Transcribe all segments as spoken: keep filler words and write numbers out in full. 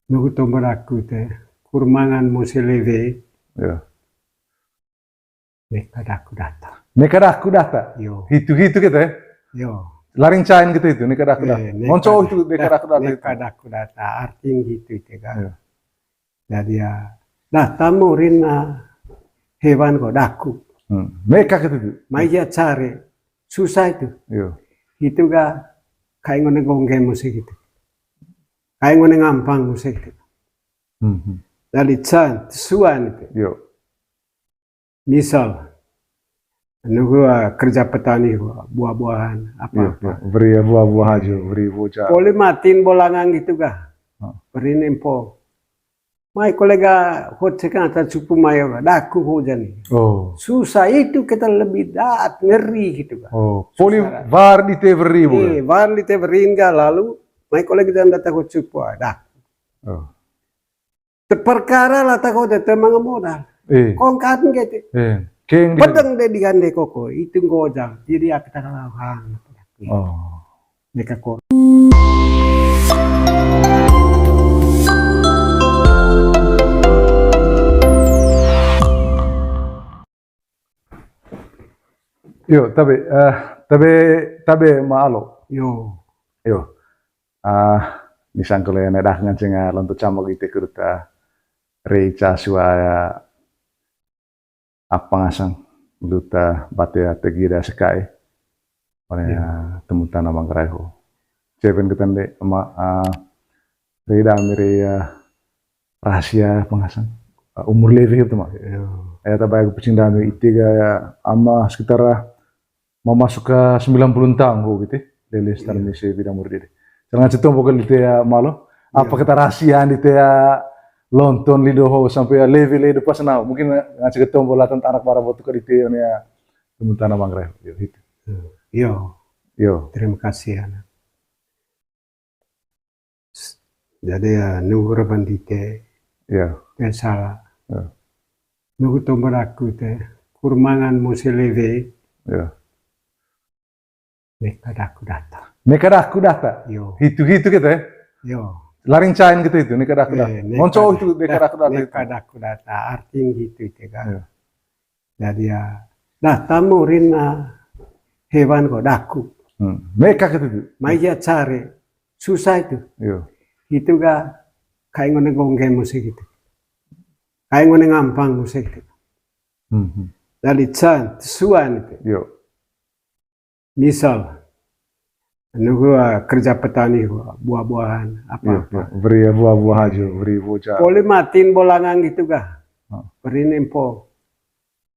Nunggu tombo daku te, kurmangan mose lewe. Yo. Neka daku data. Neka daku data. Yo. Hitu-hitu kita ya. Yo. Laring cain gitu itu, neka daku data. Eh, neka Monco da-, itu neka da-, daku data itu. Neka daku data, artinya gitu itu kan. Yo. Jadi ya, data morin na hewan ko daku. Hmm. Neka gitu itu. Mai ya cari, susah itu. Yo. Itu ga kayak ngone gongge musik itu. Kayak ngone ngampang musik itu. Hmm, hmm. Jadi can, suan itu. Yo. Misal, nunggu, ah, kerja petani, buah-buahan, apa-apa. Iya, iya. Beri buah-buah aja, beri bocah. Poli matin bolangan gitu ga. Hah. Beri nempo. Mai kolega hot sekan ata cupu mayo ga, daku hojan nih. Oh. Susah itu kita lebih daat, ngeri gitu ga. Oh, poli. Susah. Var di te beri, Bu, eh, var di te berin ga, lalu mai kolega dan data hot cupu, ah, daku. Oh. Te perkara lah tako te, te manga modal. Eh. Kongkat nggak te. Eh. Keng di. Pedang de digande koko, itu ngojang. Jadi aku tak lawan. Oh. Neka kor. Yo, tabe, eh, tabe, tabe ma alo. Yo. Yo. Ah, nisang kole ne dah nganceng, ah, lonto cambag ite kuruta rei ca sua, ah, apa ngasang luta bate ate gira sekai. Wane, iya, ah, temu tanah Manggarai ho. Cepen ketande ama, ah, rei dami rei, ah, rahasia pengasang, eh, umur lewe gitu, Mak. Iya. Eh, tabai aku pecing dami ite ga ama sekitar, ah, mau masuk ke sembilan puluh tahun gitu, ya. Lele star. Iya. Misi bidang murid ini. Jangan cetung pokoknya di te ya, malo. Apa, iya, kita rahasia di te ya, lonton lido ho sampai ya lewe lewe pas now. Mungkin ngasih ketemu bola tentang anak para botu ke di te ya, teman tanah Manggarai. Yo, itu. Yo. Yo. Terima kasih, anak. Jadi ya, nunggu reban di te. Ya. Te salah. Ya. Nunggu tombo daku te, kurmangan mose lewe. Ya. Neka daku data. Neka daku data. Yo. Hitu-hitu kita ya. Yo. Laring cain kita itu, neka daku data. Eh, neka. Monco da-, itu, neka da-, daku data itu. Neka daku data, artinya gitu itu kan. Ya. Jadi ya, data morin na hewan ko daku. Hmm. Neka gitu tuh. Mai ya cari, susah itu. Iya. Itu ga kayak ngone gongge musik itu. Kayak ngone ngampang musik itu. Hmm, hmm. Jadi can, suan itu. Iya. Misal, nunggu, ah, kerja petani, buah-buahan, apa-apa. Iya, iya. Beri ya buah-buah aja, beri bocah. Poli matin bolangan gitu ga. Hah. Beri nempo.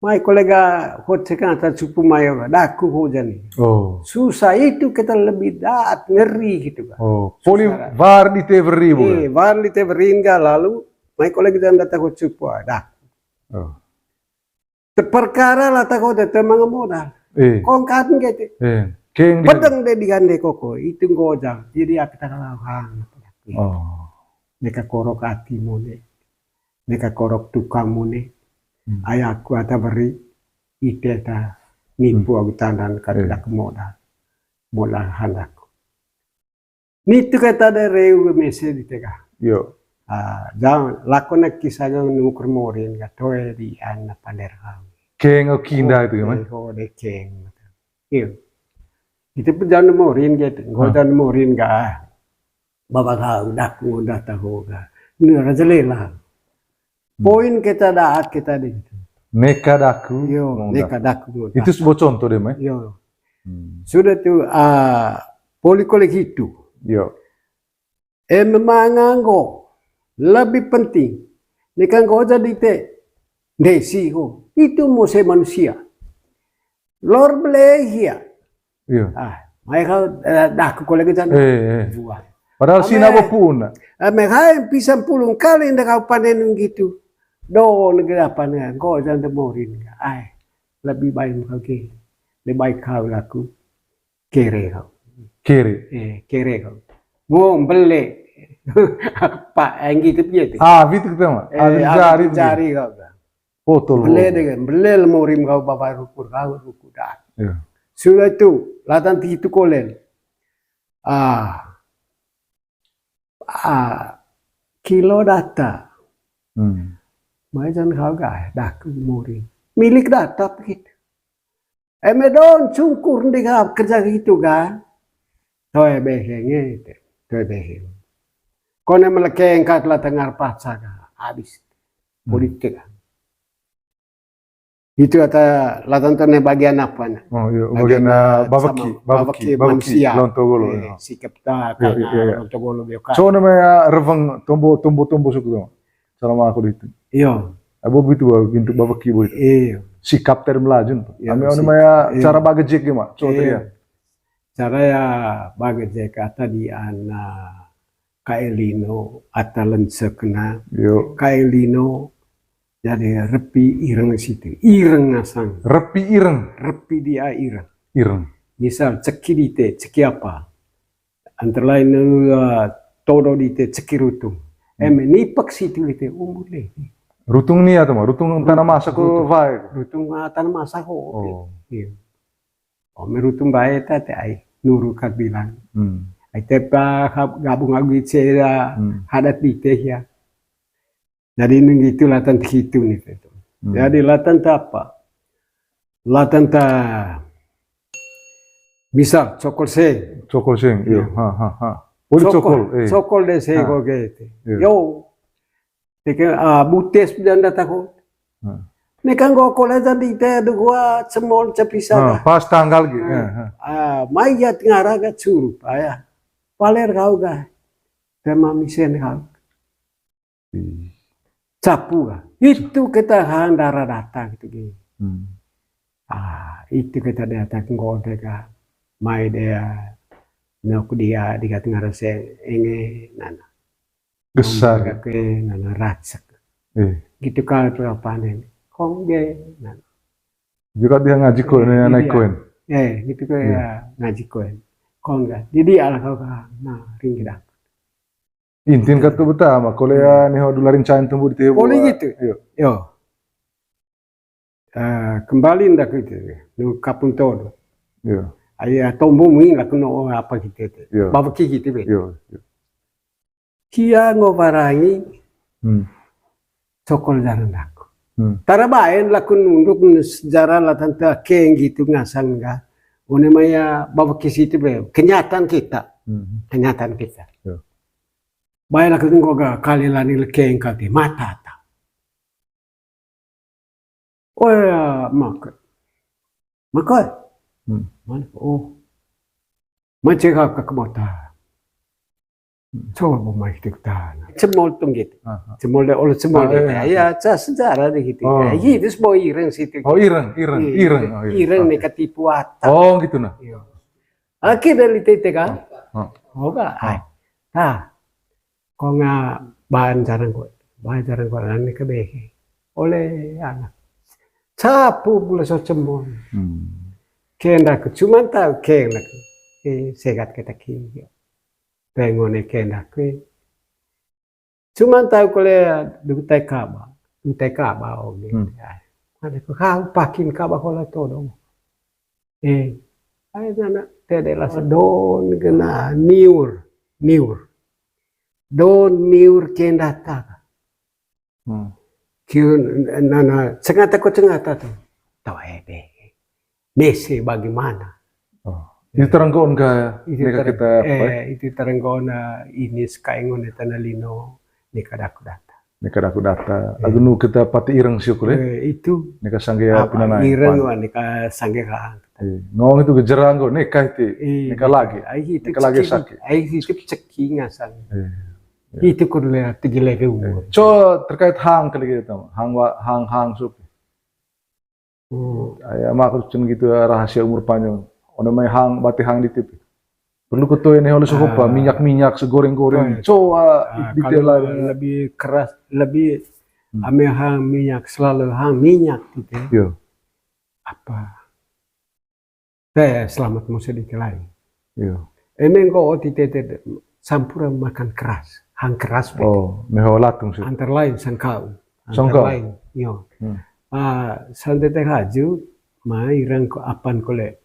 Mai kolega hot sekan ata cupu mayo ga, daku hojan nih. Oh. Susah itu kita lebih daat, ngeri gitu ga. Oh, poli. Susah. Var di te beri, Bu. Eh, var di te berin ga, lalu mai kolega dan data hot cupu, ah, daku. Oh. Te perkara lah tako te, te manga modal. Eh. Kongkat nggak te. Eh, keng di. Pedang de digande koko, itu ngojang. Jadi aku tak lawan. Oh. Neka korok ati mone. Neka korok tukang mone. Hmm. Ayahku ata beri, ite ta nipu. Hmm. Aku tandan kada. Eh. Dak modal. Modal handaku. Nitu kata de reu mese di tega. Yo. Ah, jang, lako na kisah jang nukur morin ga toe di ana pander kau. Keng o kinda itu ya, man? Oh, de keng. Iyo. Itu pun jang morin gitu. Hah. Jang morin ga. Baba kau dak ngoda tahu ga. Ini raja lela. Hmm. Poin kita daat kita di situ. Neka daku. Yo, neka daku. Itu sebuah contoh deh, Mai. Yo. Hmm. Sudah tu, ah, poli koleg itu. Yo. Eh, memang nganggo lebih penting. Neka nggo jadi te. Desi ko. Itu mose manusia. Lor bele hia. Iya. Ah, mai kau, eh, daku koleg jan. Eh, eh. Buah. Padahal sina bo pun. Ame hai pisang pulung kali nda kau panen gitu. Do negeri apa nih? Kau jan de morin. Ai, lebih baik kau ke. Lebih baik kau laku. Kere kau. Kere. Eh, kere kau. Ngo mbele. Pak, yang gitu piye tuh? Ah, gitu kita mah. Eh, ah, jari kau. Potol. Mbele de kan, mbele le morim kau baba rukur kau rukur dah. Iya. Sudah itu, latan ti itu kolel. Ah. Ah. Kilo data. Hmm. Mai jan kau ga, dak muri. Milik data begitu. Eme don cungkur ndi ga kerja gitu ga. Toe beheng ete, toe beheng. Kone melekeng kat la tengar paca ga, habis. Hmm. Politik. Itu ata latan tone bagian apa na? Oh, iya, bagian, bagian, eh, eh, babeki, sama babeki, babeki, babeki, manusia. Lonto golo, eh, iya. Sikap ta, iya, iya, iya, iya. Lonto golo bioka. So, namanya reveng, tombo, tombo, tombo suku tu. Selama aku di itu. Iya. Abo begitu, ba, bentuk babeki begitu. Iya. Sikap ter Melaju tu. Iya, ami, si-, namanya, iya, cara bagejek ya, Mak? Coba, iya, teriak. Cara ya bagejek ata di ana Kae lino, ata lensekna. Yo. Kae lino, jadi repi ireng situ. Ireng ngasang. Repi ireng? Repi dia ireng. Ireng. Misal, ceki dite, ceki apa? Antara lain, eh, todo dite, ceki rutung. Hmm. Eme nipek situ dite, umur le. Rutung ni atau mah? Rutung tanah masak ko, rutung, vae? Rutung, ah, tanah masak ko. Oh. Iya. Oh, merutung bae ta te ai, nuru kat bilang. Hmm. Ai te pa hab-, gabung agu icera, hmm, hadat dite ya. Jadi nung itu latan hitu ni te tu. Hmm. Jadi latan ta apa? Latan ta misal cokol seng. Cokol seng, iyo. Iya. Ha, ha, ha. Oh, cokol, cokol, eh. Cokol de seng, ha, ko ge te. Iya. Yo. Teke, ah, butes dan data ko. Hmm. Neka nggo kole tadi te dua cemol cepisa. Ah, dah. Pas tanggal gitu. Hmm. Ya, ha. Ah, mayat ngara ga curup, ayah. Paler kau ga. Tema misen kau. Hmm. Capu ga. Itu kita handara data gitu, gitu. Hmm. Ah, itu kita data nggo de ga. Mai dia, nok dia, digat ngarase enge, nana. Gesar. Ngomong ke nana racek. Eh. Gitu kali tuh apa nih? Kongge, nana. Juga dia ngaji koen, iya, ya, naik koen. Eh, gitu ke, iya, ya, ngaji koen. Kongge. Jadi ala kau ka, nah, ringgi dah. Intin kata pertama, kalau ya, hmm, nih, dularin cain tumbuh di teh. Boleh buat gitu. Iya. Yo. Eh, kembali ndak itu, nu kapung todo. Iya. Ai, ah, tombo mui lah kena apa gitu itu. Iya. Babeki gitu, be. Iya, iya. Kia ngo barangi, hmm, cokol jalan aku. Hmm. Tara baen laku nunduk sejarah latan ta keng gitu ngasang ga. One maya babeki situ, be. Kenyataan kita. Hmm. Kenyataan kita. Iya. Bae laku nggo ga kali lani lekeng kati mata ta. Oh ya, mak. Mak, oi. Hmm. Mana? Oh. Macam kau ke kebota. Hmm. Coba mau mai kita ke tanah. Cemol tung gitu. Aha. Cemol de, oleh cemol de. Ah, iya, iya. Ya, ca sejarah de gitu. Oh. Ya, iya, terus bawa ireng situ. Oh, ireng, ireng, iya, ireng. Oh, iya. Ireng nih ketipu ata. Oh, gitu nah. Iya. Aki dari tete kan? Oh, oh. Oh, enggak. Oh. Ai. Nah, Konga bahan jarang ko, bahan jarang ko, nani ke behe. Oleh anak. Sapu bula so cembon. Hmm. Kendak ku, cuman tahu kendak ku. Eh, segat kita ki. Pengone kendak ku. Cuman tahu kole dutai kaba. Dutai kaba, oh, gitu. Hmm. Ya. Ada ku kau pakin kaba kola todo. Eh, ai nana tede la sedon kena niur, niur. Don niur kendata. Hmm. Kiun nana cengata ko cengata tu. Tahu ebe. Mese bagaimana? Oh. Itu terenggon ka, itu neka ter-, kita apa? Eh, itu terenggon, eh, ini sekaingon tanah lino, neka daku data. Neka daku data. Iya. Agu nu kita pati ireng syukur, eh. Eh, itu. Neka sangge apa, pinana ireng, pan. Wah, neka sangge ka. Iya. Ngong itu gejerang kok, neka itu. Iya, neka lagi. Ai itu neka lagi ceki, sakit. Ai itu ceki ngasang. Iya. Iya. Itu kudu le tiga lagi umur. Iya. Co terkait hang kali gitu, hang wa-, hang, hang sup. Hmm. Ai, ama aku cen gitu, rahasia umur panjang. Ona mai hang, bati hang di tipi. Perlu ketua ini oleh sohopa, ah, minyak-minyak, segoreng-goreng. Betul. Coba, ah, detail kalau lah. Lebih keras, lebih, hmm, ame hang minyak, selalu hang minyak gitu ya. Iya. Apa? Eh, selamat mau sedikit lain. Iya. Emang kok oti tete sampura makan keras, hang keras, be. Oh, meho latung sih. Antara lain sangkau. Antara lain, yo. Hmm. Ah, santete haju, mai rang ko apan kole.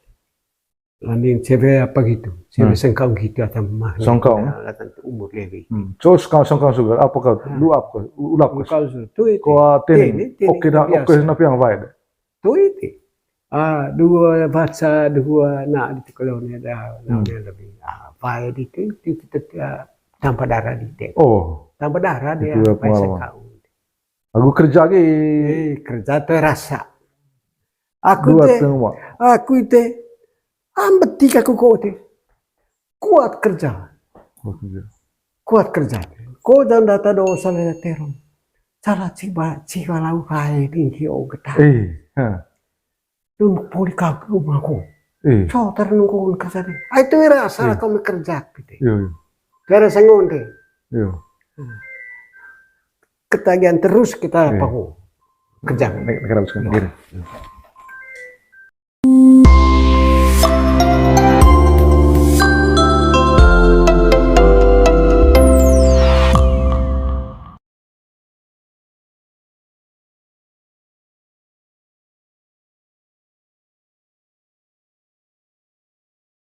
Landing cewek apa gitu, cewek sengkang gitu atau mah. Sengkang. Latan tu umur lewi. Hmm. Cowok sengkang, sengkang juga. Apa kau? Lu apa kau? Ulap kau? Sengkang su-, tu itu. Kau, ah, tening. Tening, tening, oke dah, biasa. Oke, napi yang baik deh. Tu itu. Ah, dua baca, dua nak di sekolah ni dah, nak ni lebih. Ah, baik di tu, tu kita, ah, tanpa darah di tu. Oh. Tanpa darah dia, itu ya, baik pengalaman. Sengkang. Aku kerja ge. Eh, kerja tu rasa. Aku te, aku te, ambeti aku ko te. Kuat kerja. Kuat kerja. Kuat kerja. Ko dan data do salah terong. Salah ciba, ciba lau kai tinggi o getah. Eh, ha. Dun poli kaki rumahku. Eh. So, terung ko kerja de. Ai tu ira salah kami kerja gitu. Iya, iya. Gara sangon de. Iya. Hmm. Ketagihan terus kita paku kerja. Nek, nek, nek, nek, nek.